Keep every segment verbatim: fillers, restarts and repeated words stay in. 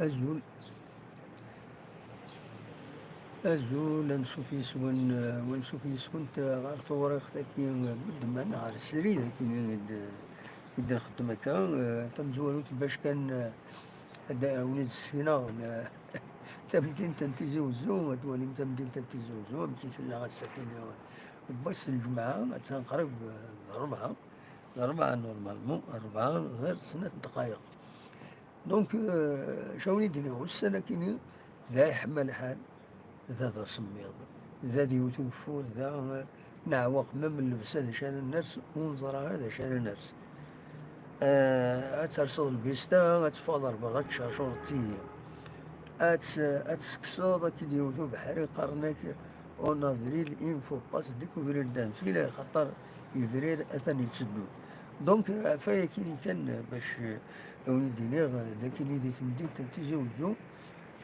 Azul. Azul, ansuf yes-wen, eh, wansuf yes-went, eh, ɣer tewriqt-agi, eh, n ddman, ɣer srid-agi i d-, i d-nxeddem akka, eh, tamezwarut bac kan, eh, ad awen-id-ssineɣ, eh, tamdint n Tizi Uzzu, ad twalim tamdint n Tizi Uzzu, amek i tella ass-agi n wass n lǧemɛa, attan qrib, eh, d ṛebɛa, d ṛebɛa normalement, ṛebɛa ɣir snat ddqayeq. Donc, euh, acu ara wen-d-iniɣ, ussan akkin-nni, d ayeḥma lḥal, d ad asemmiḍ, d ad yewwet ugeffur, d a-, neɛweq, même llebsa d acu ara ners, ur neẓra ara d acu ara ners. Euh, ad terseḍ lbista, ad teffɣeḍ ar berra, ad tcercureḍ tigi. Ad tt-, ad tekkseḍ, ad k-id-yewwet ubeḥri, qqaren-ak en avril, il ne faut pas se découvrir d'un filet, xaṭer yebrir atan yetteddu. Donc, ɣef waya akkin-nni kan, bac, euh, ad wen-d-iniɣ, euh, d akkin-nni di temdint n Tizi Uzzu,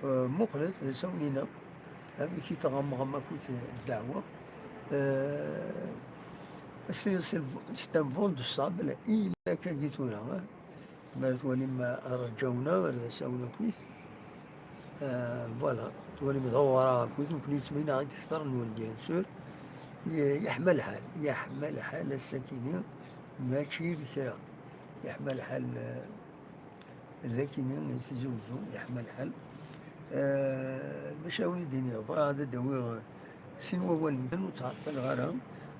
euh, muqlet d asawen-inem, amek i tɣemɣem akked ddeɛwa. Euh, c'est, c'est le, c'est un vent de sable, i nekk agi tura, hein. Ma twalim, euh, rǧawna ar d asawen akkit. Euh, voilà, twalim d awraɣ akkit, nekkni yettmin-aɣ-id kter n wal, bien sûr. Ye-, yeḥma lḥal, yeḥma lḥal ass-akini, mačči d kra. Yeḥma lḥal, euh, d akini, Tizi Uzzu, yeḥma lḥal. Euh, d acu ara wen-id-iniɣ, bɣiɣ ad d-awiɣ, euh, sin wawalen kan, ur ttɛeṭṭileɣ ara,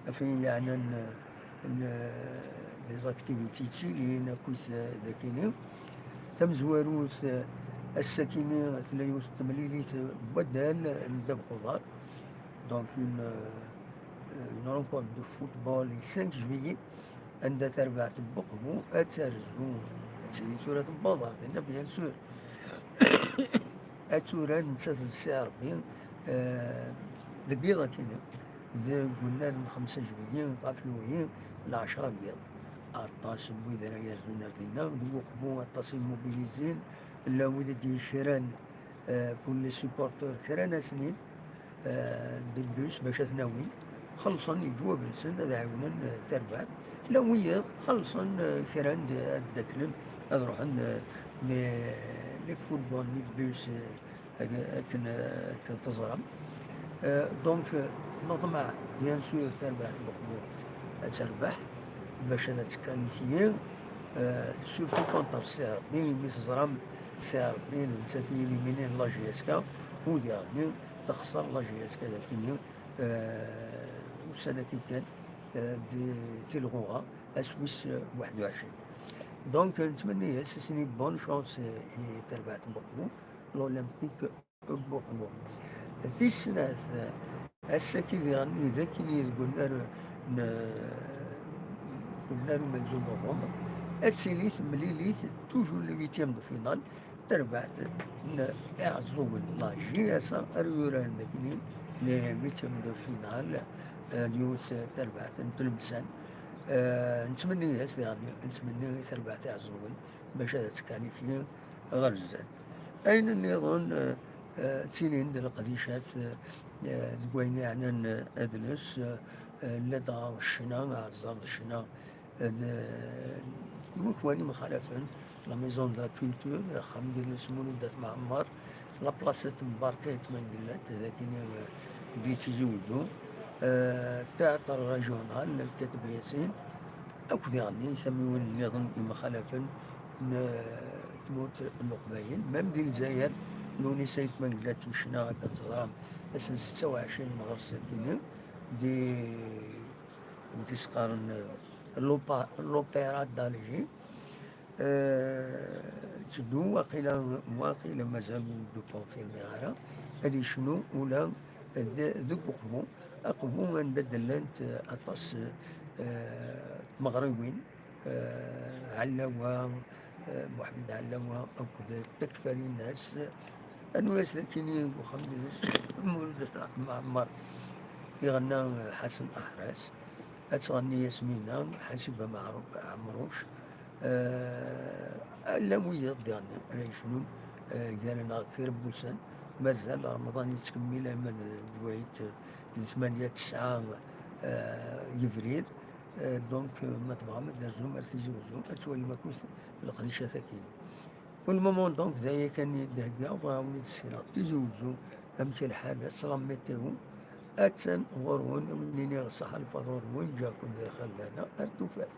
ɣef ayen yeɛnan, euh, n, les activités ttilin akkit, euh, d akini. Tamezwarut, euh, ass-akini tella yiwet n temlilit, euh, n waddal, euh, n ddabex uḍar. Donc une, euh, une rencontre de football le cinq juillet, anda tarbaɛt n Buqbu ad terzu, ad tili tura tewweḍ ɣer dinna, bien sûr. Ad turar nettat d Si Ṛebbi, eh, deg yiḍ akkin, deg unnar n xemsa juillet ɣef luyi, lɛecṛa n yiḍ. Aṭas n wid ara yerzun ar dinna, deg Uqbu aṭas i mobilizin, llan wid i d-yekran, eh, pour les supporteurs, kran-asen-in, eh, de bus bac ad ten-awin, xellṣen leǧwab-nsen ad ɛiwnen, eh, tarbaɛt. Llan wiyaḍ xellṣen, eh, kra n d-, ad ddaklen, ad ruḥen, eh, les, les fourgons, les bus, eh, ak-, akken, eh, akken teẓram. Eh, donc, eh, neḍmeɛ, bien sûr, tarbaɛt n Buqbu ad terbeḥ, bac ad tqualifier, eh, surtout contre Si Ṛebbi, imi teẓram Si Ṛebbi d nettat i yéliminin la J S K, u diɣenni texṣer la J S K dagi-nni, eh, ussan-agi kan, eh, di Tilɣuɣa, ass wis, eh, waḥed u ɛecrin. Donc, nettmenni-as ass-nni bonne chance, eh, i terbaɛt n Buqbu, l'Olympique n Buqbu. Tis snat, eh, ass-agi diɣen, d akkin deg unnar n, deg unnar umenzu n novembre, ad tili temlilit, toujours le huitième de finale, tarbaɛt n Iɛeẓẓugen, la J S A, ara yuraren dagini les huitièmes de finale, eh, yiwet tarbaɛt n Tlemsan. Eh, nettmenni-as diɣen, nettmenni i tarbaɛt Iɛeẓẓugen bac ad tqualifier ɣer zdat. Ayen nniḍen, eh, eh, ttilin-d leqdicat, eh, eh, deg wayen yeɛnan, eh, adles, eh, eh, ladɣa ccna, aɛeẓẓer d ccna, eh, d, eh, imakwan imxalafen, la Maison de la Culture, axxam n yidles Mulud At Mɛemmer, la Placette Mbarka Ayt Mengellat, dagini, eh, di Tizi Uzzu, eh, Théâtre Régional, Kateb Yasin, akk diɣenni tamiwin nniḍen imxalafen n, eh, tmurt n Leqbayel, même di Lezzayer, Lewnis Ayt Mengellat yecna, akken teẓram, ass n setta u ɛecrin n ɣer-s, dagini, di, amek i s-qqaren, eh, l'opa-, l'Opéra d'Alger. Eh, tteddu, waqila, waqila mazal ur d-confirmiɣ ara, ad yecnu ula d-, deg Uqbu, Aqbu anda d-llant, eh, aṭas, eh, tmeɣriwin, eh, Ɛellawa, eh, Muḥemmed Ɛellawa akked takfalin-as, eh, rnu-yas d akini deg uxxam n Mulud At Mɛemmer, iɣenna, eh, Ḥasen Aḥras, ad tɣenni Yasmina, Ḥasiba Maɛru-, Ɛemruc, eh, llan wiyaḍ diɣen ara yecnun, eh, gar-aneɣ kra n wussan, mazal Remḍan yettkemmil ama d lwayt, eh, n tmanya tesɛa, eh, yebrir. Eh, donc, eh, ma tebɣam ad d-terzum ar Tizi Uzzu, ad twalim akk leqdicat-agi. Pour le moment, donc, d aya kan i d-heggaɣ, bɣiɣ ad wen-id-ssinaɣ Tizi Uzzu, amek lḥal, asra météo, attan ɣur-wen, ad wen-iniɣ ṣaḥa lfaḍ ɣur-wen, ǧǧiɣ-ken di lxir lehna ar tufat.